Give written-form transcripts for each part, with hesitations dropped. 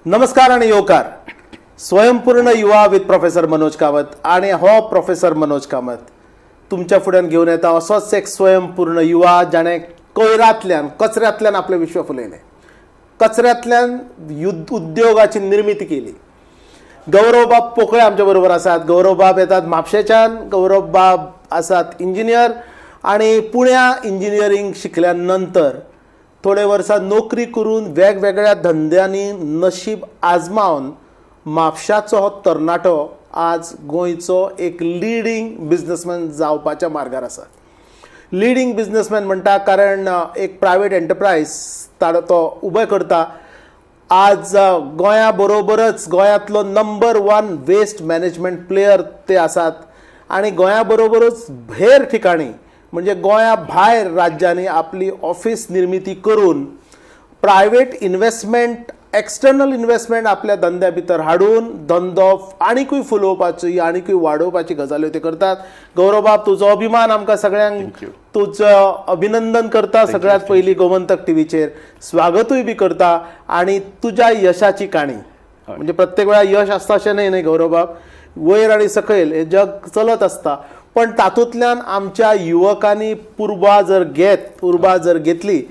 नमस्कार आणि येवकार. स्वयंपूर्ण युवा विथ प्रोफेसर मनोज कामत. आणि हो प्रोफेसर मनोज कामत तुमच्या फुड्यान घेवन येता असोच एक स्वयंपूर्ण युवा, जाणें कोयरांतल्यान, कचऱ्यांतल्यान आपलें विश्व फुलयलें, कचऱ्यांतल्यान युद्ध उद्योगाची निर्मिती केली. गौरवबाब पोकळे आमच्या बरोबर आसात. गौरवबाब येतात म्हापशेच्यान. गौरवबाब आसात इंजिनियर आणि पुण्या इंजिनियरींग शिकल्या नंतर थोडे वर्सां नोकरी करून वेगवेगळ्या धंद्यांनी नशीब आजमावन म्हापशाचो हो तरणाटो आज गोंयचो एक लिडींग बिजनसमॅन जावपाच्या मार्गार आसा. लिडींग बिजनसमॅन म्हणटा कारण एक प्रायवेट एंटरप्रायज तो उबें करता. आज गोंया बरोबरच गोंयांतलो number one waste management player ते आसात आणि गोंया बरोबरच हेर ठिकाणी, म्हणजे गोंया भायर राज्यांनी आपली ऑफिस निर्मिती करून प्रायवेट इन्व्हेस्टमेंट, एक्सटर्नल इन्व्हेस्टमेंट आपल्या धंद्या भितर हाडून धंदो आनिकूय फुलोवपाची, आनिकूय वाडोवपाची गजाल्यो ते करतात. गौरवबाब, तुजो अभिमान आमकां सगळ्यांक. Thank you. तुजो अभिनंदन करता सगळ्यात पयलीं गोमंतक टिवीचेर, स्वागतूय बी करता. आणि तुज्या यशाची काणी, म्हणजे प्रत्येक वेळा यश आसता अशें न्हय, न्हय गौरवबाब? वयर आनी सकयल हे जग चलत आसता, पण तातूंतल्यान आमच्या युवकांनी उर्बा जर घेतली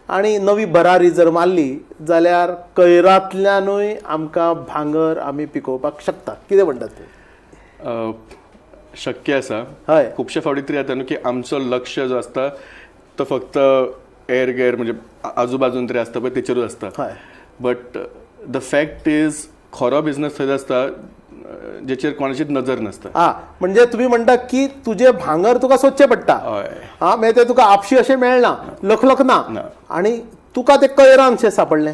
आणि नवी भरारी जर मारली जाल्यार कैरांतल्यानूय आमकां भांगर आमी पिकोवपाक शकता. कितें म्हणटात तूं? शक्य आसा. खुबशे फावटी तरी जाता न्हू की आमचो लक्ष जो आसता तो फक्त एर गैर, म्हणजे आजूबाजून तरी आसता पळय, तेचेरूच आसता. बट the fact is, खरो बिझनस थंयच आसता जेचेर कोणाचीच नजर नासता. हा, म्हणजे तुम्ही म्हणटा की तुजें भांगर तुका सोदचें पडटा. हा, मागीर तें तुका आपशी अशें मेळना, लखलख ना. ना. आणि तुका तें कैरानशें सापडलें.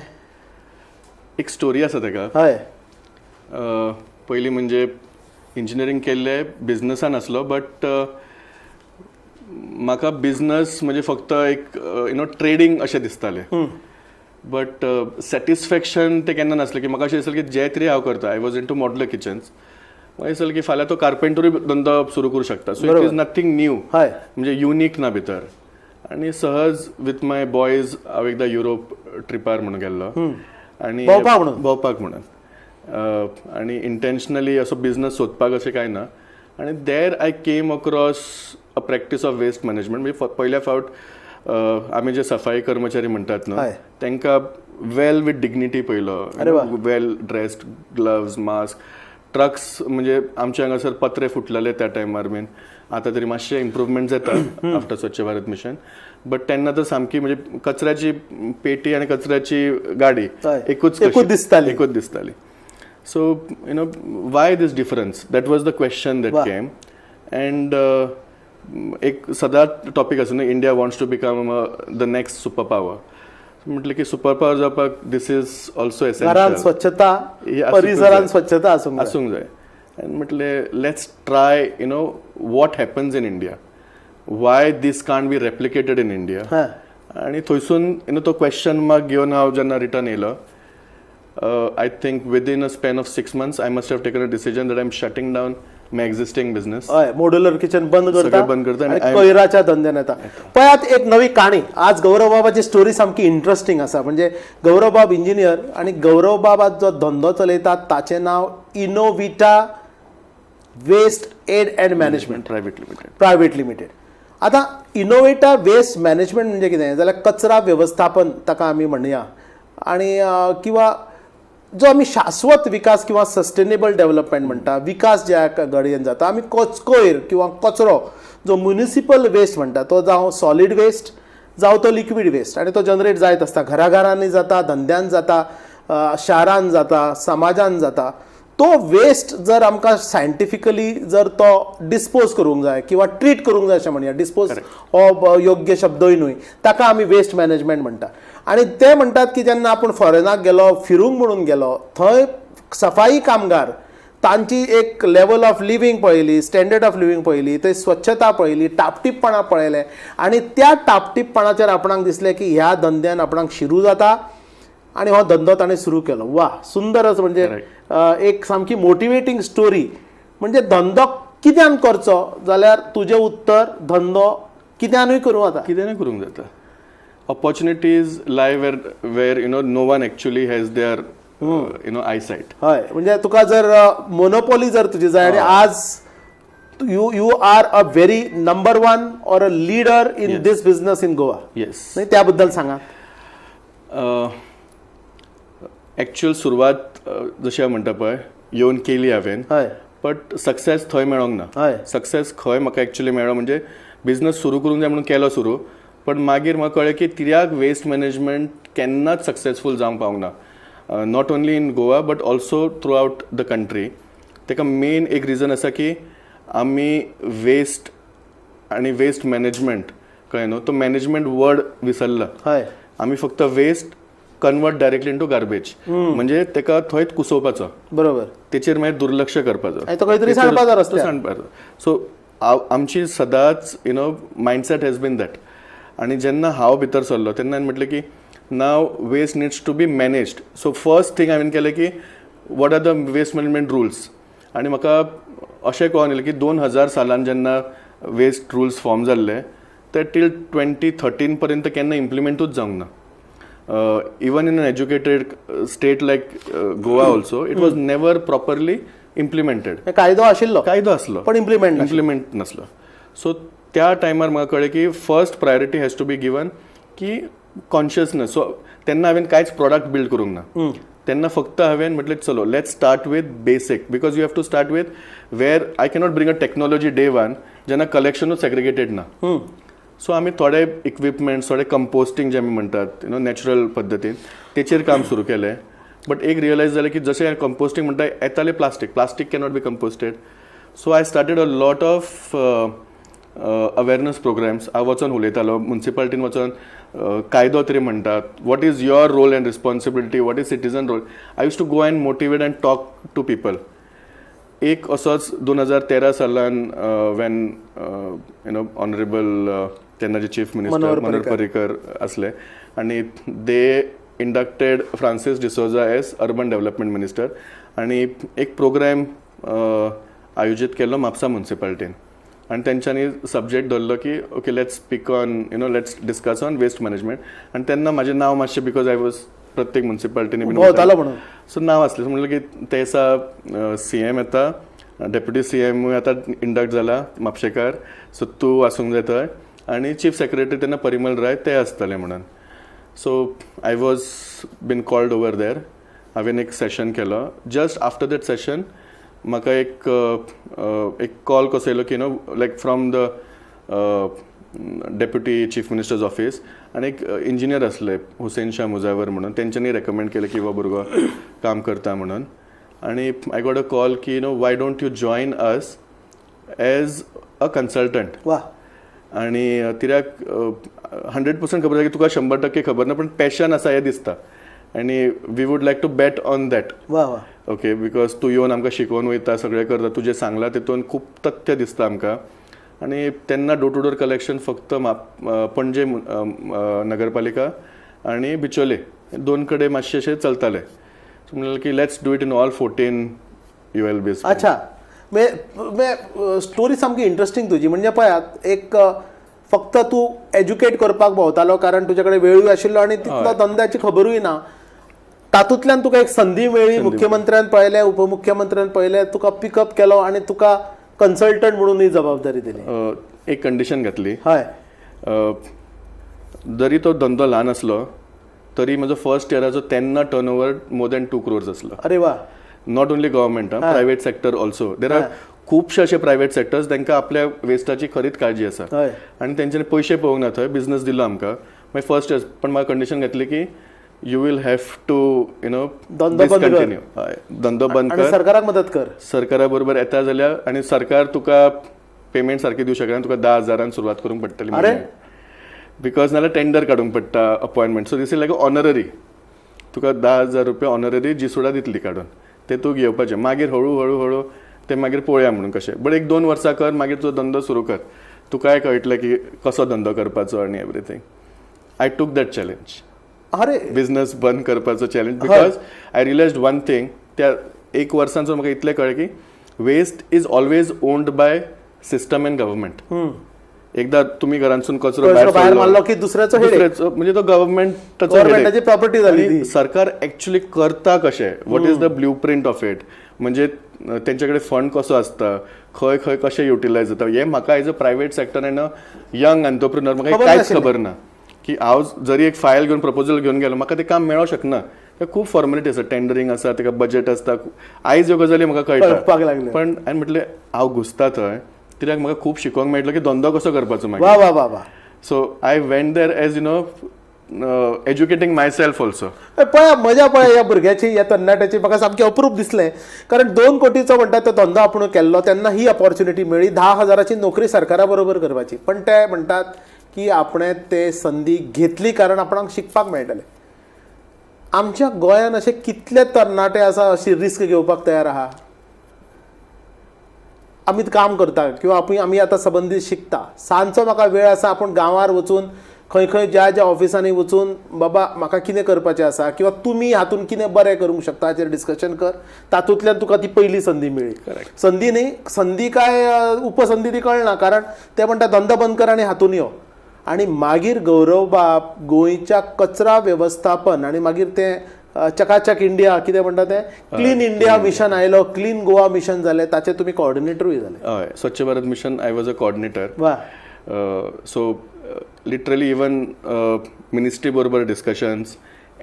एक स्टोरी आसा तेका. पयलीं म्हणजे इंजिनियरींग केल्लें, बिझनसान आसलो, बट म्हाका बिझनस म्हणजे फक्त एक you know trading अशें दिसतालें, बट सॅटिस्फॅक्शन तें केन्ना नासलें की म्हाका अशें दिसलें की जें तरी हांव करता, I was into modular kitchens, म्हाका दिसलें की फाल्यां तो कार्पेंटरूय धंदो सुरू करूं शकता, so it is nothing new, म्हणजे युनीक ना भितर. आनी सहज विथ my boys हांव एकदां युरोप ट्रिपार म्हणून गेल्लो आनी भोंवपाक म्हणून? भोंवपाक म्हणून आनी इंटेन्शनली असो बिझनस सोदपाक अशें कांय ना. आनी there I came across a practice of waste management. म्हणजे पयल्या फावट आमी जे सफाई कर्मचारी म्हणटात न्हू, तांकां वेल विथ डिग्निटी पयलो, Well dressed, gloves, mask, trucks. म्हणजे आमच्या हांगासर पत्रे फुटलेले त्या टायमार बीन. आतां तरी मातशें इम्प्रुवमेंट जाता after Swachh Bharat mission, but तेन्ना तर सामकी म्हणजे कचऱ्याची पेटी आनी कचऱ्याची गाडी एकूच एकूच कशी. दिसताली. एकूच दिसताली. So why this difference? That was the question that came. And एक सदांच टॉपीक आसा न्हू, India wants to become the next super power. म्हटलें की सुपर पावर जावपाक this is also घरान एसेन्शियल. स्वच्छता, ही आसूंक परिसरान जाय. स्वच्छता आसूंक जाय. आसूंक जाय. आनी म्हटलें, let's try what happens in India, why this can't be replicated in India? आनी थंयसून you know तो क्वेश्चन मार्क घेवन हांव जेन्ना रिटर्न येयलो, I think within a span of 6 months I must have taken a decision that I am shutting down my existing business. हय, modular kitchen बंद करता. सगळें बंद करता आणि आणि कोयराच्या धंद्यान येता. पळयात एक नवी काणी. आज गौरवबाबाची स्टोरी सामकी इंट्रस्टींग आसा. म्हणजे गौरवबाब इंजिनियर आणि गौरवबाब आज जो धंदो चलयतात ताचें नांव इनोविटा waste add and management private limited. Private limited. आतां इनोवेटा वेस्ट मॅनेजमेंट म्हणजे कितें जाल्यार कचरा वेवस्थापन ताका आमी म्हणया आणि किंवा जो आमी शाश्वत विकास किंवा सस्टेनेबल डेव्हलपमेंट म्हणटा, विकास ज्या घडयेन जाता, आमी कोयर किंवा कचरो जो म्युनिसिपल वेस्ट म्हणटा, तो जावं सॉलीड वेस्ट, जावं तो लिक्वीड वेस्ट, आनी तो जनरेट जायत आसता, घराघरांनी जाता, धंद्यान जाता, शारान जाता, समाजान जाता. तो वेस्ट जर आमकां सायंटिफिकली जर तो डिस्पोज करूंक जाय किंवा ट्रीट करूंक जाय अशें म्हणया, डिस्पोज हो योग्य शब्दूय न्हय, ताका आमी वेस्ट मॅनेजमेंट म्हणटा. आनी ते म्हणटात की जेन्ना आपूण फॉरेनाक गेलो, फिरूंक म्हणून गेलो, थंय सफाई कामगार तांची एक लेवल ऑफ लिवींग पळयली, स्टँडर्ड ऑफ लिवींग पळयली, थंय स्वच्छता पळयली, टापटीपणां पळयलें आनी त्या टापटीपणाचेर आपणाक दिसलें की ह्या धंद्यान आपणाक शिरू जाता आनी हो धंदो ताणें सुरू केलो. वा, सुंदरच. म्हणजे एक सामकी मोटिवेटींग स्टोरी. म्हणजे धंदो कित्यान करचो जाल्यार तुजें उत्तर, धंदो कित्यानूय करूं जाता. कितें करूंक जाता. Opportunities lie where no one actually has their eyesight. हय, म्हणजे तुका जर मोनोपोली जर तुजी जाय आनी आज you are a very number one or a leader in this business in Goa. Yes. नाही, त्याबद्दल सांगा. एक्च्युअल सुरवात जशी हांव म्हणटा पळय येवन केली हांवें, बट सक्सेस थंय मेळोंक ना. सक्सेस खंय म्हाका एक्चुअली मेळ्ळो म्हणजे बिझनस सुरू करूंक जाय म्हणून केलो सुरू, पण मागीर म्हाका कळ्ळें की कित्याक वेस्ट मॅनेजमेंट केन्नाच सक्सेसफूल जावंक पावूंक ना, not only in Goa but also throughout the country. ताका मेन एक रिजन आसा की आमी वेस्ट आनी वेस्ट मॅनेजमेंट, कळ्ळें न्हू, तो मॅनेजमेंट वर्ड विसरला. आमी फक्त waste convert directly into garbage, म्हणजे ताका थंयच कुसोवपाचो, तेचेर मागीर दुर्लक्ष करपाचो. आनी तो खंय तरी सांडपाचो रस्त्यार. सांडपाचो. सो आमची सदांच mindset has been that. आनी जेन्ना हांव भितर सरलो तेन्ना हांवें म्हटलें की now waste needs to be managed. So first thing हांवें केलें की what are the waste management rules. आनी म्हाका अशें कळोन येयलें की 2000 सालान जेन्ना वेस्ट रुल्स फॉर्म जाल्ले ते टील 2013 पर्यंत केन्ना इम्प्लिमेंटूच जावंक ना. Even in an educated state like Goa also, it was never properly implemented. कायदो आशिल्लो. कायदो आसलो. पण इम्प्लिमेंट इम्प्लिमेंट नासलो. सो त्या टायमार म्हाका कळ्ळें की first priority has to be given की कॉन्शियसनस. सो तेन्ना हांवें कांयच प्रॉडक्ट बिल्ड करूंक ना. तेन्ना फक्त हांवें म्हटलें चलो let's start with basic, because you have to start with where I cannot bring a technology day one जेन्ना कलेक्शनूच सेग्रिगेटेड ना. सो आमी थोडे इक्विपमेंट्स, थोडे कंपोस्टींग जे आमी म्हणटात, नॅचरल पद्दतीन, तेचेर काम सुरू केलें. बट एक रियलायज जालें की जशें कंपोस्टींग म्हणटा येतालें plastic, plastic cannot be composted. So I started a lot of awareness programs. हांव वचोन उलयतालो मुन्सिपालिटीन वचोन, कायदो तरी म्हणटात, what is your role and responsibility, what is citizen role. I used to go and motivate and talk to people. एक असोच 2013 सालान when honourable तेन्नाचे चीफ मिनिस्टर मनोहर मनोहर पर्रीकर आसले आनी they inducted Francis D'Souza as urban development minister आनी एक programme आयोजीत केल्लो म्हापसा मुन्सिपालिटीन आनी तेंच्यांनी सब्जेक्ट धरलो की okay, let's speak on let's discuss on waste management. आनी तेन्ना म्हाजें नांव मातशें, because I was प्रत्येक मुन्सिपालिटीनी बीन भोंवतालो म्हणून. सो नांव आसलें. म्हणलें की ते दिसा सी एम येता, डेप्युटी सी एमूय आतां इंडक्ट जाला म्हापशेकार, सो तूं आसूंक जाय थंय आनी चीफ सेक्रेटरी तेन्ना परिमल राय ते आसतले म्हणून. So I was been called over there. हांवें एक सेशन केलो. जस्ट आफ्टर that session म्हाका एक कॉल कसो येयलो की like from the deputy chief minister's office आनी एक इंजिनियर आसले हुसेन शाह मुजावर म्हणून, तेंच्यांनी रेकमेंड केलें की हो भुरगो काम करता म्हणून. आनी I got a call की why don't you join us as a consultant. आनी कित्याक 100% खबर आसा की तुका 100% खबर ना, पण पॅशन आसा हें दिसता आनी we would like to bet on that. वा वा ओके, because तूं येवन आमकां शिकोवन वयता, सगळें करता, तुजें सांगलां तितून खूब तथ्य दिसता आमकां. आनी तेन्ना डोर टू डोर कलेक्शन फक्त पणजे नगरपालिका आनी बिचोले दोन कडेन मातशें अशें चलतालें. सो म्हणलें की let's do it in all 14 ULBs. अच्छा, स्टोरी सामकी इंट्रस्टींग तुजी. म्हणजे पळयात, एक फक्त तूं एज्युकेट करपाक भोंवतालो कारण तुजे कडेन वेळूय आशिल्लो आनी तितलो धंद्याची खबरूय ना. तातूंतल्यान तुका एक संदी मेळ्ळी, मुख्यमंत्र्यान पळयलें, उपमुख्यमंत्र्यान पळयलें, तुका पिकअप केलो आनी तुका कन्सल्टंट म्हणून ही जबाबदारी दिली. एक कंडिशन घातली. जरी तो धंदो ल्हान आसलो तरी म्हजो फर्स्ट इयराचो तेन्ना turn over more than 2 crores आसलो. अरे वा. Not only government, private sector also. There are खुबशे अशे प्रायवेट सेक्टर्स तांकां आपल्या वेस्टाची खरीच काळजी आसा आनी तेंच्यांनी पयशे पळोवंक ना, थंय बिझनस दिलो आमकां. मागीर फर्स्ट इयर पण म्हाका कंडिशन घातली की you will have to धंदो बंद कर. डिसकंटिन्यू, हय, धंदो बंद आनी कर. सरकाराक मदत कर. सरकारा बरोबर येता जाल्यार आनी सरकार तुका पेमेंट सारकी दिवंक शकना, तुका 10,000न सुरवात करूंक पडटली. अरे? Because नाल्यार टेंडर काडूंक पडटा, appointment. So this is like honorary. तुका 10,000 रुपया ऑनररी जीसुडा दितली काडून, ते तूं घेवपाचे. मागीर हळू हळू हळू ते मागीर पळोवया म्हणून कशें, बट एक 2 वर्सां कर, मागीर तुजो धंदो सुरू कर, तुकाय कळटलें की कसो धंदो करपाचो आनी everything. I took that challenge. Business बंद करपाचो challenge, because I realize one thing. त्या एक वर्सांचो म्हाका इतलें कळ्ळें की waste is always owned by system and government. एकदा तुमी घरांतसून कचरो कचरो भायर मारलो की दुसऱ्याचो headache. दुसऱ्याचो म्हणजे तो गव्हर्मेंटाचो गव्हर्मेंटाची प्रॉपर्टी जाली ती. सरकार ऍक्च्युली करता कशें, what is the blueprint of it, म्हणजे तेंचे कडेन फंड कसो आसता, खंय खंय कशें युटिलायज जाता, हें म्हाका as a private sector and a young entrepreneur म्हाका खबर कांयच नाशिल्लें. खबर ना की हांव जरी एक फायल घेवन प्रपोजल घेवन गेलो म्हाका तें काम मेळोंक शकना. तें खूब फॉर्मेलिटी आसा, टेंडरींग आसा, तेका बजेट आसता. आयज ह्यो गजाली म्हाका कळपाक कळटा, लागल्यो. पण हांवें म्हटलें हांव घुसता थंय कित्याक म्हाका खूब शिकोंक मेळटलें की धंदो कसो करपाचो मागीर. वा वा वा वा. So I went there as you know educating myself also. पळया मजा पळया ह्या भुरग्याची, ह्या तरणाट्याची, म्हाका सामकें अप्रूप दिसलें. कारण 2 कोटीचो म्हणटा तो धंदो आपूण केल्लो तेन्ना ही ऑपॉर्च्युनिटी मेळ्ळी 10,000 नोकरी सरकारा बरोबर करपाची. पण ते म्हणटात की आपणें ते संदी घेतली कारण आपणाक शिकपाक मेळटलें. आमच्या गोंयान अशे कितले तरणाटे आसा अशी रिस्क घेवपाक तयार आहा? आमी काम करता किंवा आमी आतां संबंदीत शिकता, सांजचो म्हाका वेळ आसा, आपूण गांवार वचून खंय खंय ज्या ज्या ऑफिसांनी वचून बाबा म्हाका कितें करपाचें आसा किंवा तुमी हातून कितें बरें करूंक शकता हाचेर डिस्कशन कर, तातूंतल्यान तुका ती पयली संदी मेळ्ळी. संदी न्ही, संदी काय उपसंदी ती कळना, कारण ते म्हणटा धंदो बंद कर आनी हातून यो. आनी मागीर गौरवबाब गोंयच्या कचरा वेवस्थापन आनी मागीर तें चकाचक इंडिया कितें म्हणटा तें क्लीन इंडिया मिशन आयलो, क्लीन गोवा मिशन जालें, ताचे तुमी कोऑर्डिनेटरूय जाले. हय, Swachh Bharat mission I was a coordinator. वा. सो लिटरली इवन मिनिस्ट्री बरोबर डिस्कशन्स,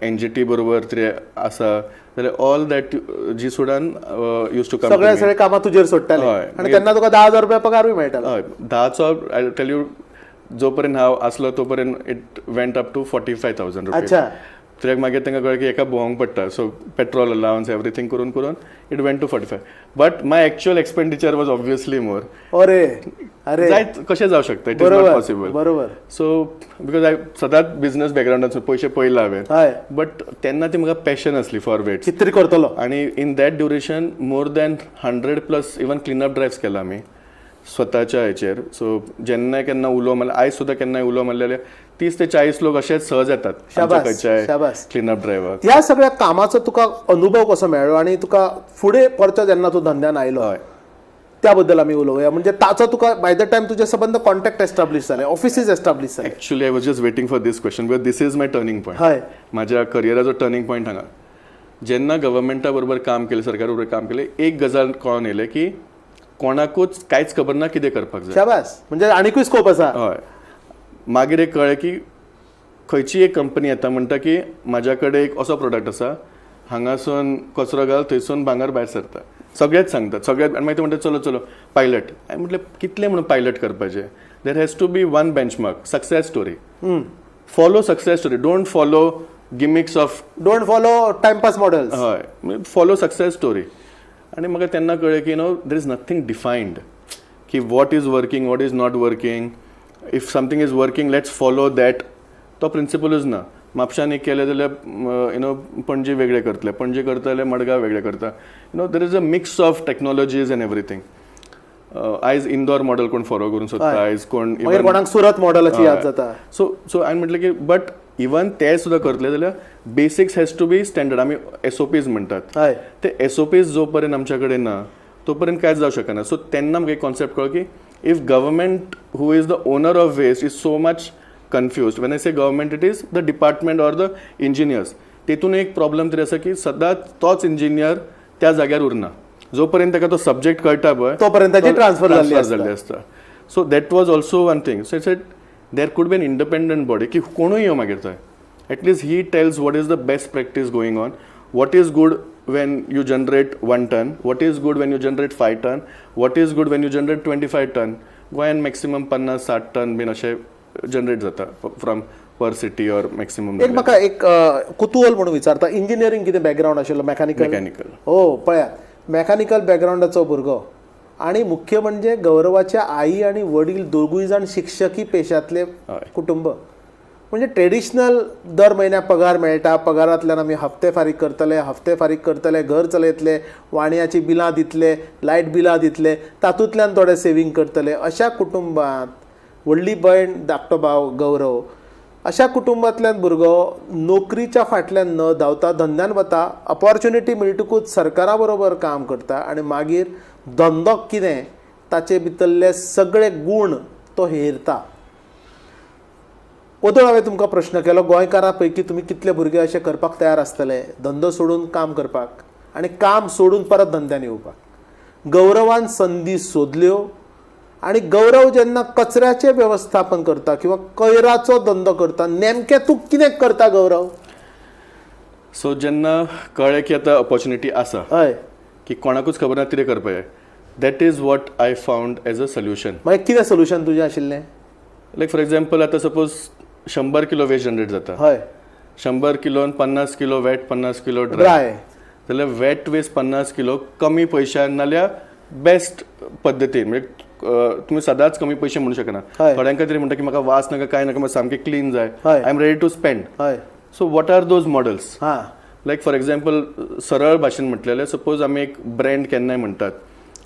एनजीटी बरोबर तरी आसा जाल्यार ऑल that जी सुडान यूज टू कम. सगळे सगळे कामां तुजेर सोडटाले आनी तेन्ना तुका 10,000 रुपया पगारूय मेळटालो. हय, 10चो I tell you, जो पर्यंत हांव आसलो तो पर्यंत it went up to 45,000 रुपया. अच्छा. कित्याक मागीर तांकां कळ्ळें की एका भोंवंक पडटा, सो पेट्रोल अलावन्स एवरीथींग करून करून it went to 45. But my actual expenditure was obviously more. अरे अरे जायत कशें जावं शकता, it is not possible. बरोबर. सो because I सदांच बिजनस बॅकग्रावंडान पयशे पयले हांवें, बट तेन्ना ती म्हाका पॅशन आसली फॉर वेट कितें तरी करतलो. आनी in that duration more than 100+ even clean up drives केला आमी स्वताच्या हेचेर. सो जेन्ना केन्ना उलो मारल्यार, आयज सुद्दां केन्नाय उलो मारले जाल्यार 30 ते 40 लोक अशेच सहज येतात खंयच्याय क्लिनअप ड्रायव्हाक. ह्या सगळ्या कामाचो तुका अनुभव कसो मेळ्ळो आनी तुका फुडें परतो जेन्ना तूं धंद्यान आयलो त्या बद्दल आमी उलोवया. म्हणजे ताचो तुका बाय the time तुजे सबंद कॉन्टॅक्ट एस्टाब्लीश जाले, ऑफिसीस एस्टाब्लीश जाले. Actually I was just waiting for this question because this is my turning point. हय, म्हाज्या करियराचो टर्निंग पॉयंट हांगा. जेन्ना गव्हर्मेंटा बरोबर काम केलें, सरकारा बरोबर काम केलें, एक गजाल कळोन येयलें की कोणाकूच कांयच खबर ना कितें करपाक जाय. शाबास, म्हणजे आनीकूय स्कोप आसा. हय, मागीर एक कळ्ळें की खंयची एक कंपनी येता म्हणटा की म्हाज्या कडेन एक असो प्रोडक्ट आसा, हांगासून कचरो घाल थंयसून भांगर भायर सरता, सगळेच सांगतात सगळेच. आनी मागीर ते म्हणटा चलो चलो पायलट. हांवें म्हटलें कितलें म्हणून पायलट करपाचें, there has to be one benchmark, success story. Follow success story, don't follow gimmicks of, don't follow timepass models. हय, फॉलो सक्सेस स्टोरी. आनी म्हाका तेन्ना कळ्ळें की no there is nothing defined की what is working, what is not working. If something is working let's follow that, तो प्रिंसिपलूच ना. म्हापशान एक केलें जाल्यार you know Panaji वेगळें करतले, पणजे करता जाल्यार मडगांव वेगळें करता. You know there is a mix of technologies and everything. आयज इंदोर मॉडल कोण फॉलो करूंक सोदता, आयज कोण कोणाक सुरत मॉडलाची याद जाता. सो सो हांवें म्हटलें की बट इवन ते सुद्दां करतले जाल्यार basics has to be standard. आमी एसओपीज म्हणटात, ते एसओपीज जो पर्यंत आमच्या कडेन ना तो पर्यंत कांयच जावं शकना. सो तेन्ना म्हाका एक कॉन्सेप्ट कळ्ळो की if government who is the owner of waste is so much confused, when I say government it is the department or the engineers, तेतून एक प्रॉब्लम तरी आसा की सदांच तोच इंजिनियर त्या जाग्यार उरना, जो पर्यंत ताका तो सब्जेक्ट कळटा पळय तोपर्यंत ताची ट्रान्सफर जाल्ली आसता. So that was also one thing. So it's there could be an independent body की कोणूय यो मागीर थंय, at least he tells what is the best practice going on, what is good when you generate 1 ton, what is good when you generate 5 ton, what is good when you generate 25 ton. गोंयान maximum 50-60 ton बीन अशें generate जाता from per city or maximum. एक म्हाका एक कुतूहल म्हणून विचारता, इंजिनियरींग कितें बॅकग्रावंड आशिल्लो? मेकॅनिकल. मेकॅनिकल. हो, पळयात मेकॅनिकल बॅकग्रावंडाचो भुरगो, आनी मुख्य म्हणजे गौरवाच्या आई आनी वडील दोगूय जाण शिक्षकी पेशांतले कुटुंब. म्हणजे ट्रेडिशनल दर म्हयन्याक पगार मेळटा, पगारांतल्यान आमी हप्ते फारीक करतले, हप्ते फारीक करतले, घर चलयतले, वाणयाची बिलां दितले, लायट बिलां दितले, तातूंतल्यान थोडे सेवींग करतले. अशा कुटुंबांत व्हडली भयण, धाकटो भाव गौरव, अशा कुटुंबांतल्यान भुरगो नोकरीच्या फाटल्यान न धांवता धंद्यान वता, ऑपॉर्च्युनिटी मेळटकूच सरकारा बरोबर काम करता आनी मागीर धंदो कितें ताचे भितरले सगळे गूण तो हेरता. ओदोळ हांवें तुमकां प्रश्न केलो, गोंयकारां पैकी तुमी कितले भुरगे अशें करपाक तयार आसतले, धंदो सोडून काम करपाक आनी काम सोडून परत धंद्यान येवपाक. गौरवान संदी सोदल्यो आनी गौरव जेन्ना कचऱ्याचें वेवस्थापन करता किंवा कयराचो धंदो करता, नेमकें तूं कितें करता गौरव? सो जेन्ना कळ्ळें की आतां ऑपॉर्च्युनिटी आसा, हय, की कोणाकूच खबर ना कितें करपाचें, that is what I found as a solution. मागीर कितें सोल्युशन तुजें आशिल्लें? लायक फॉर एग्जाम्पल आतां सपोज 100 किलो वेस्ट जनरेट जाता, हय, 100 किलोन 50 किलो वेट, 50 किलो ड्राय, जाल्यार वेट वेस्ट 50 किलो कमी पयशान नाल्यार बेस्ट पद्दतीन, म्हणजे तुमी सदांच कमी पयशे म्हणू शकना. थोड्यांक तरी म्हणटा की म्हाका वास नाका, कांय नाका, म्हाका सामकें क्लीन जाय, I am ready to spend. So what are those models? Like for example सरळ भाशेन म्हटलें जाल्यार सपोज आमी एक ब्रँड केन्नाय म्हणटात,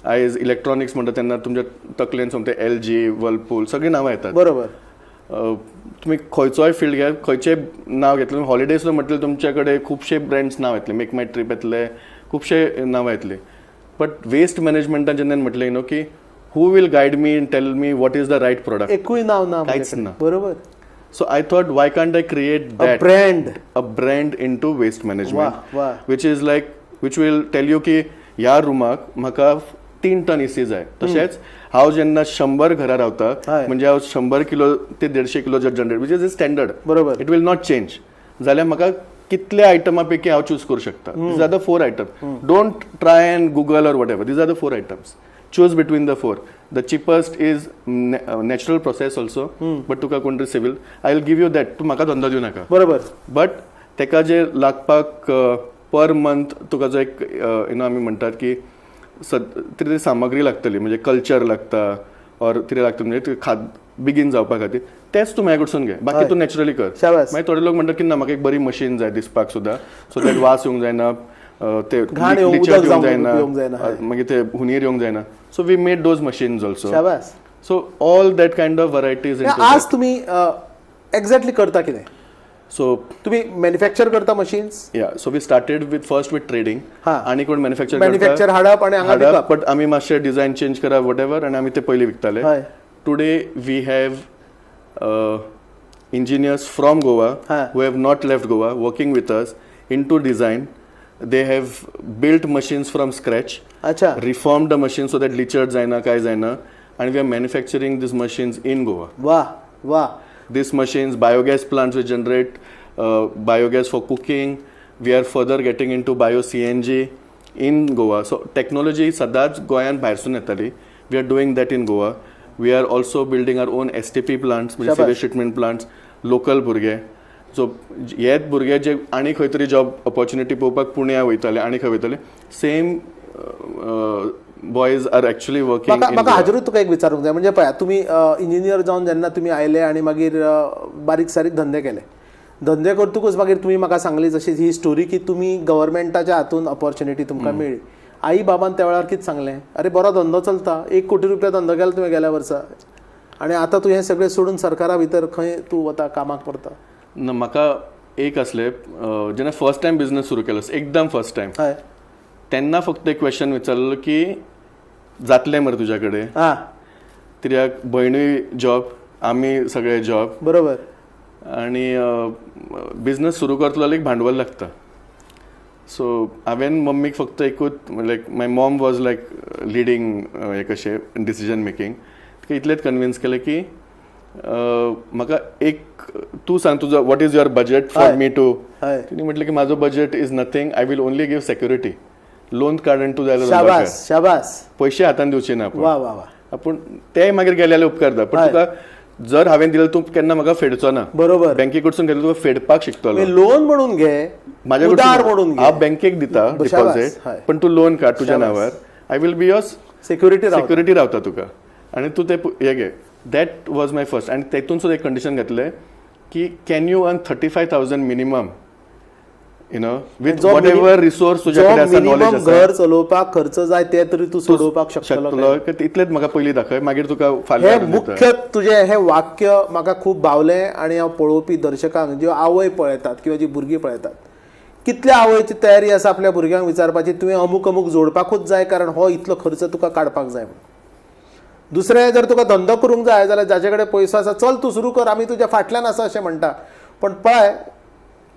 आयज इलेक्ट्रॉनिक्स म्हणटा तेन्ना तुमच्या तकलेन सोमतें LG, Whirlpool सगळीं नांवां येतात. बरोबर. तुमी खंयचोय फिल्ड घेयात, खंयचेय नांव घेतलें, हॉलिडेज म्हटलें तुमचे कडेन खुबशे ब्रँड्स नांव येतले, मेक माय ट्रीप येतले, खुबशे नांवां येतली. बट वेस्ट मॅनेजमेंटान जेन्ना म्हटलें न्हू की who will guide me and tell me what is the right product, एकूय नांव ना, कांयच ना. बरोबर. So I thought why can't I create that brand, a brand into waste management, which is like which will tell you की ह्या रुमाक म्हाका 3 ton AC जाय. तशेंच हांव जेन्ना 100 घरां रावता म्हणजे हांव 100 किलो ते 150 किलो जर जनरेट, which is standard, बरोबर, it will not change, जाल्यार म्हाका कितल्या आयटमा पैकी हांव चूज करूं शकता. These are the 4 items. Don't try and Google or whatever. These are the 4 items. Choose between the 4. The cheapest is natural process also, but तुका कोण तरी civil, I will give you that. तूं म्हाका धंदो दिवं नाका, बरोबर, बट तेका जे लागपाक पर मंथ तुका जो एक you know आमी म्हणटात की कितें सामग्री लागतली, म्हणजे कल्चर लागता ऑर कितें लागता, म्हणजे खाद बेगीन जावपा खातीर, तेच तूं म्हाज्या कडसून घे, बाकी तूं नॅचरली कर. मागीर थोडे लोक म्हणटात की ना म्हाका एक बरी मशीन जाय दिसपाक सुद्दां, सो that वास येवंक जायना, ते लिचट येवंक जायना, मागीर ते हुनीर येवंक जायना. So we made those machines also. So all that kind of varieties. आज तुमी एक्झॅक्टली करता कितें? सो तुमी मॅन्युफॅक्चर करता machines? Yeah, so we started with first with trading, आनी कोण मॅन्युफॅक्चर हाडप आनी हांगा विकप, बट आमी मातशें डिझायन चेंज करप what ever, आनी आमी ते पयलीं विकताले. Today we have engineers from Goa who have not left Goa working with us into design. They have built machines from scratch. Acha. Reformed the machines so that leachate जायना, काय जायना, and we are manufacturing these machines in Goa. Wow, wow. These machines, biogas plants which generate biogas for cooking. We are further getting into bio CNG in Goa. So technology सदांच गोंयांत भायरसून येताली. We are doing that in Goa. We are also building our own STP plants, म्हणजे sewage treatment plants, local भुरगे. So हेच भुरगे जे आनी खंय तरी जॉब ऑपॉर्च्युनिटी पळोवपाक पुण्या वयताले आनी खंय वयताले, same boys are actually working. म्हाका हाजेरूच तुका एक विचारूंक जाय, म्हणजे पळया तुमी इंजिनियर जावन जेन्ना तुमी आयले आनी मागीर बारीक सारीक धंदे केले, धंदे करतकूच मागीर तुमी म्हाका सांगली जशी ही स्टोरी की तुमी गव्हर्मेंटाच्या हातून ऑपॉर्च्युनिटी तुमकां मेळ्ळी. आई बाबान त्या वेळार कितें सांगलें? अरे बरो धंदो चलता, 1 कोटी रुपया धंदो केला तुवें गेल्या वर्सा आनी आतां तूं हें सगळें सोडून सरकारा भितर खंय तूं वता कामाक परता? ना, म्हाका एक आसलें, जेन्ना फर्स्ट टायम बिजनस सुरू केलो, एकदम फर्स्ट टायम, तेन्ना फक्त एक क्वेश्चन विचारलो की जातलें मरे तुज्या कडेन? कित्याक भयणूय जॉब, आमी सगळे जॉब, बरोबर, आनी बिजनस सुरू करतलो जाल्यार एक भांडवल लागता. सो हांवें मम्मीक फक्त एकूच, like my mom was like leading हें कशें डिसिजन मेकींग, तिका इतलेंच कन्विन्स केलें की म्हाका एक तूं सांग तुजो what is your budget for me to. तिणें म्हटलें की म्हाजो budget is nothing, I will only give security. Loan काड आनी तूं जाय जाल्यार पयशे हातान दिवचे ना आपूण, आपूण ते मागीर गेले जाल्यार उपकारता, पण तुका जर हांवें दिलें तूं केन्ना म्हाका फेडचो ना, बरोबर, बँके कडसून घेतलं तुका फेडपाक शिकतलो. लोन म्हणून घे, म्हाज्या कडसून हांव बँकेक दिता डिपॉझीट, पण तूं लोन काड तुज्या नांवार, I will be your security, security रावता तुका आनी तूं ते हे घे. That was my first. आनी तेतून सुद्दां एक कंडिशन घातलें की can you earn 35,000 minimum, you know, with whatever resource तुज्या कडेन आसा, नॉलेज आसा, घर चलोवपाक खर्च जाय ते तरी तूं सोडोवपाक शकतलो, इतलेंच म्हाका पयलीं दाखय, मागीर तुका फाल्यां. हें मुख्य तुजें हें वाक्य म्हाका खूब भावलें आनी हांव पळोवपी दर्शकांक, ज्यो आवय पळयतात किंवा जी भुरगीं पळयतात, कितल्या आवयची तयारी आसा आपल्या भुरग्यांक विचारपाची तुवें अमूक अमूक जोडपाकूच जाय, कारण हो इतलो खर्च तुका काडपाक जाय म्हणून. दुसरें जर तुका धंदो करूंक जाय जाल्यार जाचे कडेन पयसो आसा, चल तूं सुरू कर, आमी तुज्या फाटल्यान आसा अशें म्हणटा. पण पळय,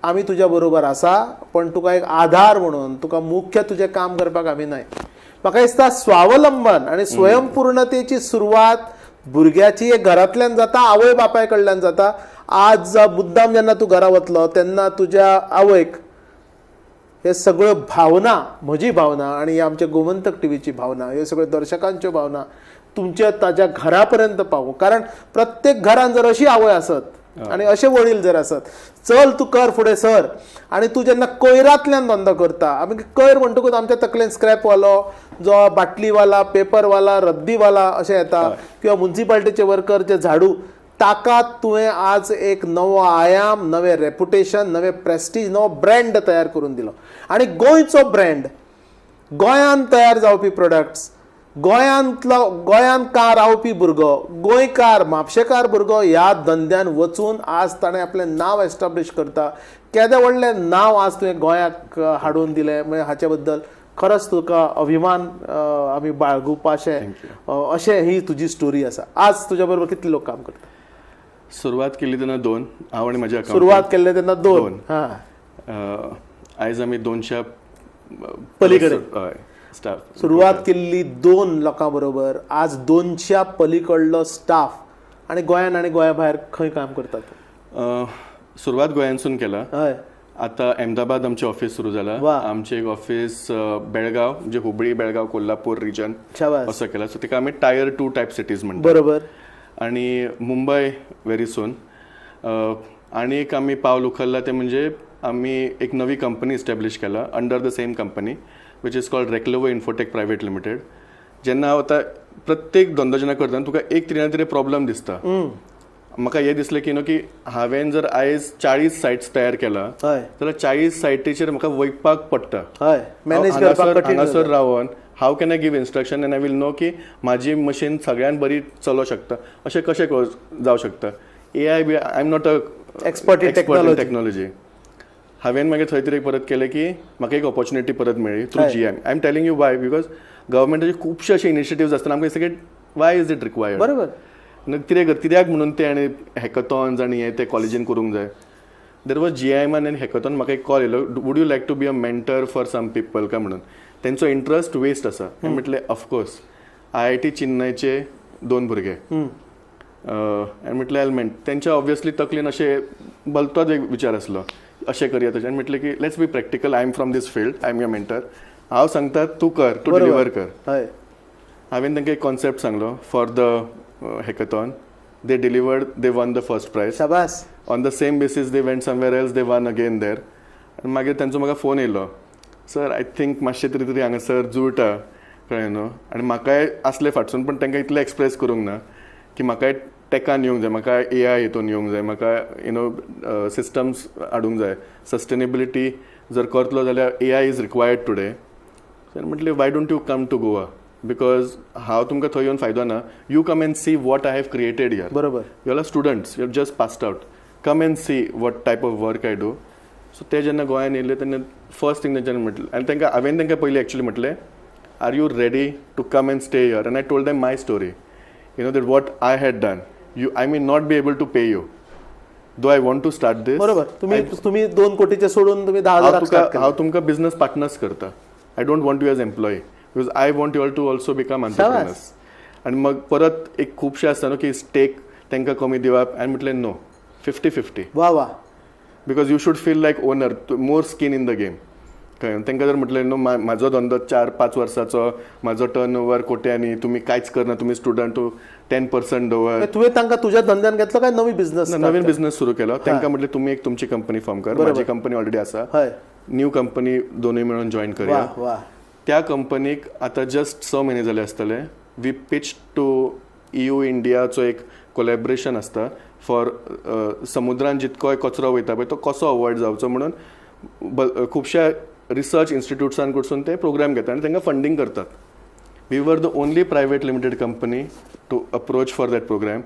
आमी तुज्या बरोबर आसा, पण तुका एक आधार म्हणून, तुका मुख्य तुजें काम करपाक आमी नाय. म्हाका दिसता स्वावलंबन आनी स्वयंपूर्णतेची सुरवात भुरग्याची एक घरांतल्यान जाता, आवय बापाय कडल्यान जाता. आज मुद्दाम जेन्ना तूं घरा वतलो तेन्ना तुज्या आवयक हे सगळ्यो भावना, म्हजी भावना आनी आमच्या गोमंतक टीव्हीची भावना, ह्यो सगळ्यो दर्शकांच्यो भावना तुमच्या ताज्या घरा पर्यंत पावूं. कारण प्रत्येक घरान जर अशी आवय आसत आनी अशे वडील जर आसत, चल तूं कर फुडें सर, आनी तूं जेन्ना कोयरांतल्यान धंदो करता, आमी कोयर म्हणटकूच आमच्या तकलेन स्क्रॅपवालो, जो बाटलीवाला, पेपरवाला, रद्दीवाला अशें येता, किंवा मुन्सिपाल्टीचे वर्कर जे झाडू, ताका तुवें आज एक नवो आयाम, नवें रेपुटेशन, नवें प्रेस्टीज, नवो ब्रँड तयार करून दिलो. आनी गोंयचो ब्रँड, गोंयांत तयार जावपी प्रोडक्ट्स, गोंयांतलो, गोंयांत का रावपी भुरगो, गोंयकार, म्हापशेकार भुरगो ह्या धंद्यान वचून आज ताणें आपलें नांव एस्टाब्लीश करता. केदें व्हडलें नांव आज तुवें गोंयाक हाडून दिलें, म्हणजे हाचे बद्दल खरोच तुका अभिमान आमी बाळगुपाचें अशें ही तुजी स्टोरी आसा. आज तुज्या बरोबर कितले लोक काम करता? सुरवात केली तेन्ना दोन, हांव आनी म्हजे अकाउंटंट. सुरवात केल्ले तेन्ना दोन. हां. आयज आमी 200 पलीकडे. हय, स्टाफ. सुरवात केल्ली दोन लोकां बरोबर, आज 200 पलीकडलो स्टाफ. आनी गोंयान आनी गोंया भायर खंय काम करतात? सुरवात गोंयांसून केला. आता अहमदाबाद आमचें ऑफिस सुरू जाला. आमचें एक ऑफिस बेळगांव, म्हणजे हुबळी, बेळगांव, कोल्हापूर रिजन असो केला. सो तिका आमी टायर 2 टायप सिटीज म्हणटा. आणि मुंबय व्हेरी सून. आणि एक आमी पावल उखल्ला ते म्हणजे आमी एक नवी कंपनी इस्टॅब्लिश केला under the same company, which is called Reclovo Infotech private limited. जेन्ना हांव आतां प्रत्येक धंदो जेन्ना करता तुका एक तरी ना तरी प्रॉब्लम दिसता. म्हाका हें दिसलें की न्हू की हांवें जर आयज 40 सायट्स तयार केला जाल्यार 40 सायटीचेर म्हाका वयपाक पडटा. मॅनेज करपाक कठीण. हांगासर रावन how can I give instruction and I will know की म्हाजी मशीन सगळ्यान बरी चलो शकता, अशें कशें जावं शकता? A I B, I am not a expert in technology. Technology. हांवें मागीर थंय तरी परत केलें की म्हाका एक ऑपॉर्च्युनिटी परत मेळ्ळी through G M. I am telling you why, because गव्हर्मेंटाचे खुबशे अशे इनिशिएटिव्स आसतना आमकां दिसता की वाय is it required. कित्याक कित्याक म्हणून ते आनी हॅकथॉन्स आनी हे ते कॉलेजीन करूंक जाय. There was जी आय एमान आनी हॅकथॉन म्हाका एक कॉल येयलो, would you like to be a mentor for some people काय म्हणून. तेंचो इंट्रस्ट वेस्ट आसा. हांवें म्हटलें ऑफकोर्स. I I T चेन्नयचे 2 भुरगे, हांवें म्हटलें एलमेंट तेंच्या ऑब्वियसली तकलेन अशें भलतोच एक विचार आसलो, अशें करया तशें. हांवें म्हटलें की let's be practical, I am from this field, I am your mentor, हांव सांगता तूं कर, तूं डिलिवर कर. हांवें तांकां एक कॉन्सेप्ट सांगलो for the hackathon, they delivered, they won the first prize. शाबास. On the same basis they went somewhere else, they won again there. आनी मागीर तेंचो म्हाका फोन येयलो, सर I think मातशें तरी तरी हांगासर जुळटा, कळ्ळें न्हू. आनी म्हाकाय आसलें फाटसून, पण तांकां इतलें एक्सप्रेस करूंक ना की म्हाकाय टॅकान येवंक जाय, म्हाका ए I हितून येवंक जाय, म्हाका you know systems हाडूंक जाय. सस्टेनेबिलिटी जर करतलो जाल्यार A I is required today. Sir म्हटलें why don't you come to Goa, because हांव तुमकां थंय येवन फायदो ना, you come and see what I have created here. You are students, you have just passed out, come and see what type of work I do. So ते जेन्ना गोंयान येयले तेन्ना फर्स्ट थिंग तेंच्यांनी म्हटलें, आनी तांकां हांवें तांकां पयलीं एक्चुली म्हटलें, are you ready to come and stay here? And I told them my story, you know that what I had done, you I may not be able to pay you, though I want to start this. बरोबर. तुम्ही 2 कोटीचे सोडून तुम्ही 10,000 start केले. हांव तुमकां business partners करता, I don't want you as employee, because I want you all to also become entrepreneurs. आनी मग परत एक खुबशे आसता न्हू की स्टेक तांकां कमी दिवप, हांवें म्हटलें नो, 50-50. वा वा. Because you should feel like owner, more skin in the game. कळ्ळें? तांकां जर म्हटलें न्हू म्हाजो धंदो 4-5 वर्साचो, म्हाजो टर्न ओवर कोट्यांनी, तुमी कांयच करना, तुमी स्टुडंट, 10% दवर. तुवें तांकां तुज्या धंद्यान घेतलो काय नवी बिझनस? नवीन बिझनस सुरू केलो. तांकां म्हटलें तुमी एक तुमची कंपनी फॉर्म कर, म्हाजी कंपनी ऑलरेडी आसा, न्यू कंपनी दोनूय मेळून जॉयन करया. त्या कंपनीक आतां जस्ट 6 म्हयने जाले आसतले. We pitch to EU इंडियाचो एक कोलॅबरेशन आसता फॉर समुद्रान जितकोय कचरो वयता पळय तो कसो अवॉयड जावचो म्हणून खुबश्या रिसर्च इन्स्टिट्यूट्सान कडसून ते प्रोग्राम घेता आनी तांकां फंडींग करतात. We were the only private limited company to approach for that program,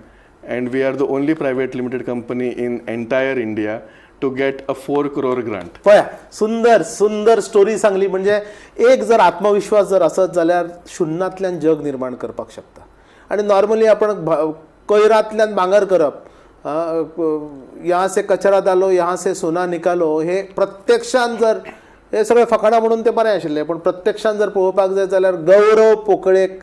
and we are the only private limited company in entire India to get a 4 crore grant. पळया, सुंदर सुंदर story सांगली. म्हणजे एक जर आत्मविश्वास जर आसत जाल्यार शुन्यांतल्यान जग निर्माण करपाक शकता. आनी नॉर्मली आपण कोयरांतल्यान भांगर करप, यहाँ से कचरा डालो यहाँ से सोना निकालो, हे प्रत्यक्षान जर हे सगळे फकाणां म्हणून ते बरें आशिल्लें, पूण प्रत्यक्षान जर पळोवपाक जाय जाल्यार गौरव पोकळेक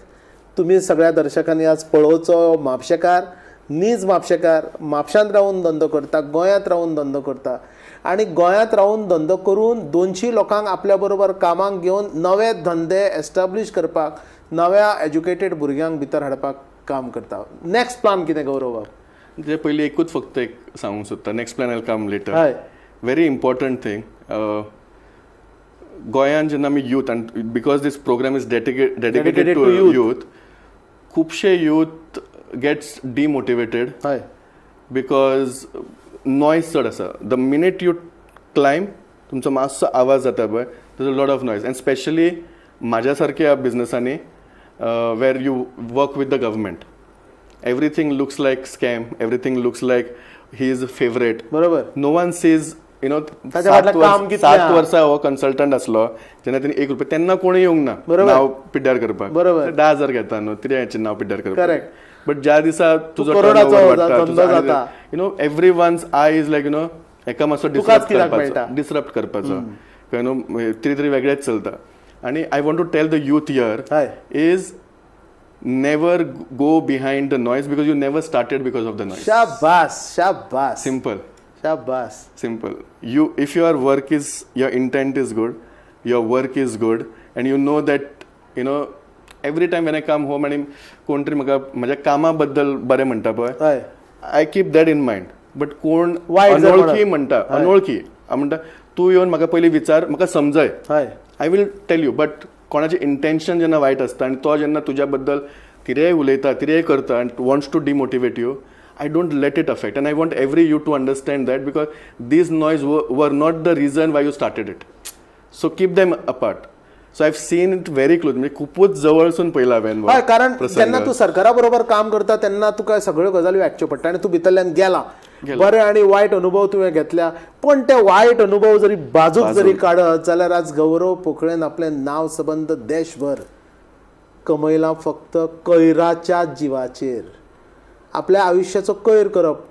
तुमी सगळ्या दर्शकांनी आज पळोवचो. म्हापशेकार, नीज म्हापशेकार, म्हापशांत रावन धंदो करता, गोंयांत रावन धंदो करता आनी गोंयांत रावन धंदो करून 200 लोकांक आपल्या बरोबर कामाक घेवन नवे धंदे एस्टाब्लीश करपाक, नव्या एज्युकेटेड भुरग्यांक भितर हाडपाक काम करता. नेक्स्ट प्लान कितें गौरव बाब? ते पयलीं एकूच फक्त एक सांगूंक सोदता, next plan will come later. हय. व्हेरी इम्पॉर्टंट थिंग, गोंयांत जेन्ना आमी यूथ, आनी because this program is dedicated to youth, खुबशे यूथ गेट्स डिमोटिवेटेड हय because noise चड आसा. The minute you climb तुमचो मातसो आवाज जाता पळय, there is a lot of noise. And specially म्हाज्या सारक्या बिजनसांनी where you work with the government, everything looks like scam, everything looks like he is a favourite. बरोबर. No one sees you know ताच्या फाटल्यान काम कितलें 7 आहा. वर्सां हो कन्सल्टंट आसलो जेन्ना तेणी 1 रुपया तेन्ना कोणी येवंक ना बरोबर. नांव पिड्ड्यार करपाक. बरोबर. 10,000 घेता न्हू कितें नांव पिड्ड्यार करपाक. करेक्ट. बट ज्या दिसा तुजो करोडाचो turnover वाडटा, धंदो तुजो आनी जाता. You know every one's eye is like you know एका मातसो तुकाच डिसरप्ट कित्याक करपाचो, मेळटा? डिसरप्ट करपाचो, कळ्ळें न्हू, कितें तरी वेगळेंच चलता. आनी I want to tell the youth here हय. Is never go behind the noise because you never started because of the noise. शाबास, शाबास, सिम्पल. शाबास. Simple. You, if your work is, your intent is good, your work is good, and you know that, you know, every time when I come home आणि कोण तरी म्हाका म्हज्या कामा बद्दल बरें म्हणटा पळय, हय I keep that in mind. But कोण वायट जर अनोळखी म्हणत. म्हणटा, अनोळखी म्हणटा, तूं येवन म्हाका पयलीं विचार, म्हाका समजय, हय I will tell you. But कोणाचें इंटेन्शन जेन्ना वायट आसता आनी तो जेन्ना तुज्या बद्दल कितेंय उलयता, कितेंय करता and wants to demotivate you, I don't let it affect. And I want every you to understand that because these noise were not the reason why you started it. So keep them apart. So I have seen it very close, म्हणजे खुपूच जवळसून पळयला हांवें हय, कारण प्रसंग. जेन्ना तूं सरकारा बरोबर काम करता तेन्ना तुका सगळ्यो गजाली आयकच्यो पडटा आनी तूं भितरल्यान गेला, बरे आनी वायट अनुभव तुवें घेतल्या, पण ते वायट अनुभव जरी बाजूक जरी काडत जाल्यार आज गौरव पोकळेन आपलें नांव सबंद देशभर कमयलां फक्त कयराच्या जिवाचेर. आपल्या आयुश्याचो कयर करप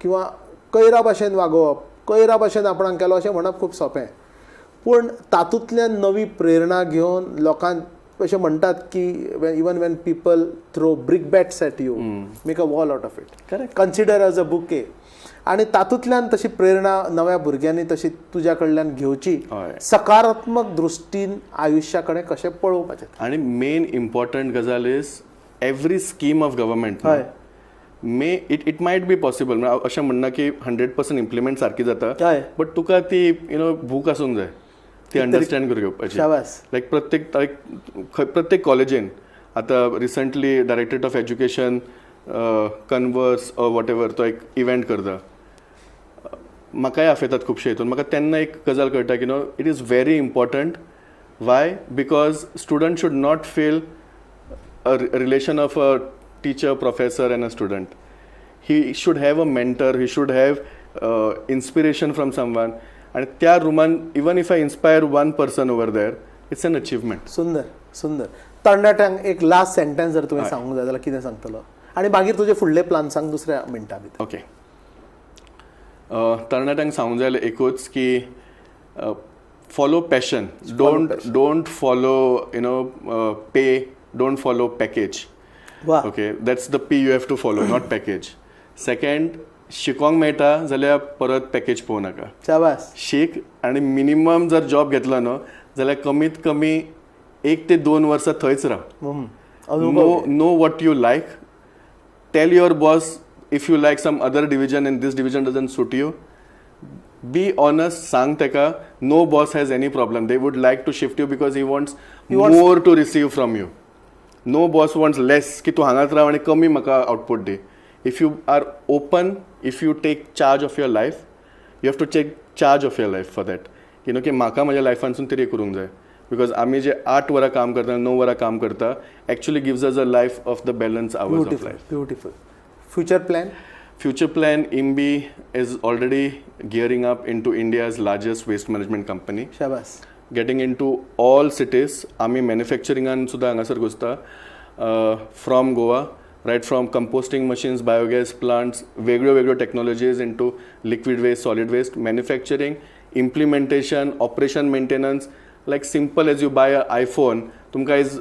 किंवा कयरा भाशेन वागोवप, कयरा भाशेन आपणाक केलो अशें म्हणप खूब सोंपें, पूण तातूंतल्यान नवी प्रेरणा घेवन लोकांक अशें म्हणटात की even when people throw brick bats at you, make a wall out of it. Correct. Consider as a bouquet. आनी तातूंतल्यान तशी प्रेरणा नव्या भुरग्यांनी तशी तुज्या कडल्यान घेवची, हय. सकारात्मक दृश्टीन आयुश्या कडेन कशें पळोवपाचें. आनी मेन इम्पॉर्टंट गजाल is every scheme of government हय. May it might be possible, म्हळ्यार अशें म्हणना की 100% इम्प्लिमेंट सारकी जाता, हय. बट तुका ती you know भूक आसूंक जाय ती अंडरस्टँड करून घेवपाची. शाबास. लायक प्रत्येक लायक प्रत्येक कॉलेजीन आतां recently directorate of education converse whatever तो एक इव्हेंट करता, म्हाकाय आपयतात खुबशे हितून. म्हाका तेन्ना एक गजाल कळटा की no it is very important. Why? Because student should not feel a relation of a teacher, professor and a student. He should have a mentor, he should have inspiration from someone. आणि त्या रुमान even if I inspire one person over there, it's an achievement. सुंदर, सुंदर. तरणाट्यांक एक last sentence जर तुवें सांगूंक जाय जाल्यार कितें सांगतलो आनी मागीर तुजे फुडले प्लान सांग दुसऱ्या मिनटा भितर. ओके, तरणाट्यांक सांगूंक जाय जाल्यार एकूच की follow passion, don't follow you know pay, don't follow package. वा. Okay, that's the P you have to follow, not package. Second, शिकोंक मेळटा जाल्यार परत पॅकेज पळोवं नाका. शाबास. शीक आनी मिनिमम जर जॉब घेतलो न्हू जाल्यार कमीत कमी 1 ते 2 वर्सां थंयच राव. Know what you like, tell your boss if you like some other division and this division doesn't suit you, be honest, सांग तेका. No boss has any problem, they would like to shift you because he wants more to receive from you. No boss wants less की तूं हांगाच राव आनी कमी म्हाका output the. If you are open, if you take charge of your life, you have to take charge of your life for that. You know की म्हाका म्हज्या लायफानसून तरी करूंक जाय, because आमी जे 8 वरां काम करता, 9 वरां काम करता, actually gives us a life of the balance hours of life. Beautiful. Future plan? Future plan, IMBI is already gearing up into India's largest waste management company. शाबास. Getting into all cities. आमी मॅन्युफॅक्चरिंगान सुद्दां हांगासर घुसता. from Goa, right from composting machines, biogas plants, वेगळ्यो वेगळ्यो technologies into liquid waste, solid waste manufacturing, implementation, operation, maintenance. Like simple as you buy a iPhone, तुमकां आयज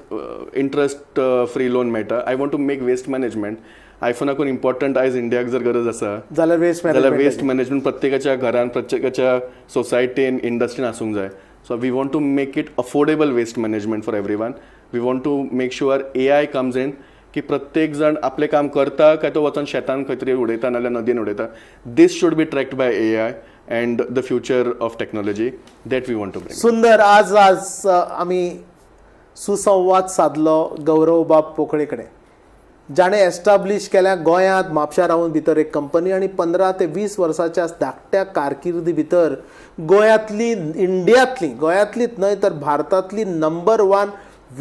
interest free loan मेळटा. I want to make waste management आयफोनाकून important. आयज इंडियाक जर गरज आसा जाल्यार वेस्ट जाल्यार वेस्ट मॅनेजमेंट प्रत्येकाच्या घरान, प्रत्येकाच्या सोसायटीन, इंडस्ट्रीन आसूंक जाय. So we want to make it affordable waste management for everyone. We want to make sure AI comes in, की प्रत्येक जण आपलें काम करता काय तो वचोन शेतान खंय तरी उडयता नाल्यार नदीन उडयता. This should be tracked by AI and the future of technology that we want to bring. सुंदर. आज आज आमी सुसंवाद सादलो गौरवबाब पोकळे कडेन, जाणें एस्टाब्लीश केल्या गोंयांत म्हापशा रावन भितर एक कंपनी आनी 15 ते 20 वर्साच्या धाकट्या कारकिर्दी भितर गोंयांतली, इंडियांतली, गोंयांतलीच न्हय तर भारतांतली number one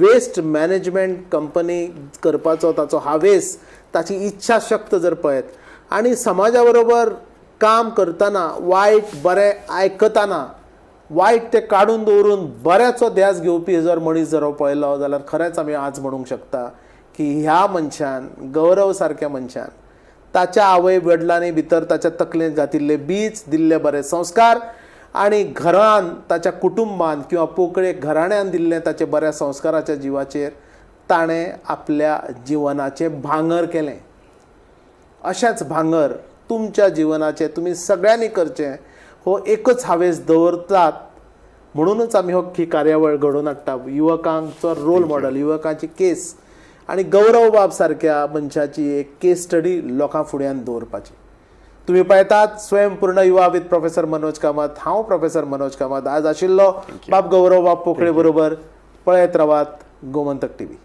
waste management company करपाचो ताचो हावेस, ताची इच्छा शक्त जर पळयत आनी समाजा बरोबर काम करतना वायट बरें आयकतना वायट तें काडून दवरून बऱ्याचो ध्यास घेवपी जर मनीस जर हो पळयलो जाल्यार खरेंच आमी आज म्हणूंक शकता की ह्या मनशान, गौरव सारक्या मनशान, ताच्या आवय वडिलांनी भितर ताच्या तकलेंत घातिल्ले बीज, दिल्ले बरे संस्कार आनी घरान ताच्या कुटुंबान किंवा पोकळे घराण्यान दिल्ले ताचे बऱ्या संस्काराच्या जिवाचेर ताणें आपल्या जिवनाचें भांगर केलें. अशेंच भांगर तुमच्या जिवनाचें तुमी सगळ्यांनी करचें हो एकच हावेस दवरतात. म्हणूनच आमी हो ही कार्यावळ घडोवन हाडटा. युवकांचो रोल मॉडल, युवकांची केस आनी गौरवबाब सारक्या मनशाची एक केस स्टडी लोकां फुड्यान दवरपाची. तुम्ही पळयतात स्वयंपूर्ण युवा विथ प्रोफेसर मनोज कामत. हांव प्रोफेसर मनोज कामत आज आशिल्लो बाब गौरवबाब पोकळे बरोबर. पळयत रावात गोमंतक टीव्ही.